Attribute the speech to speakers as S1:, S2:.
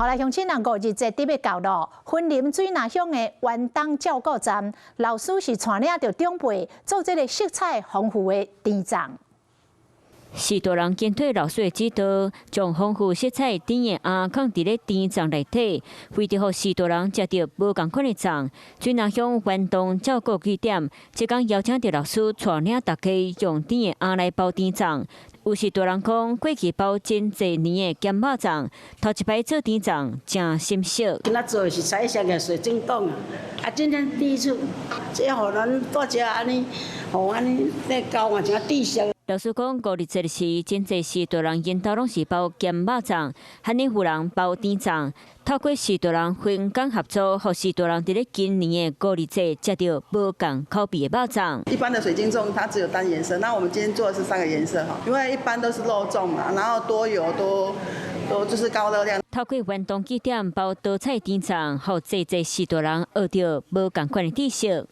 S1: 好來，鄉親人五日節欲到囉，雲林水林鄉的元冬照顧站，老師是帶領著長輩做這个色彩豐富的甜粽。
S2: 序大人跟隨老師的指導，將豐富色彩甜的餡囥佇咧甜粽內底，為著予序大人食著無仝款的粽。水林鄉元冬照顧據點，這工邀請著老師帶領大家用甜的餡來包甜粽。有序大人講，過去包真濟年的鹹肉粽，頭一擺做甜粽誠心適。
S3: 今仔做的是彩色的水晶粽啊，啊，今天第一次，這予咱大家按呢，予按呢咧交換一下知識。
S2: 老師講，五日節時，真濟序大人𪜶兜攏是包鹹肉粽，漢尼有人包甜粽。透過序大人分工合作，予序大人佇咧今年的五日節食著無仝口味的肉粽。
S4: 一般的水晶粽它只有單顏色，那我們今天做的是三個顏色哈，因為一般都是肉粽嘛，然後多油多多就是高熱量。
S2: 透過元冬據點包多彩甜粽，予濟濟序大人學著無仝款的知識。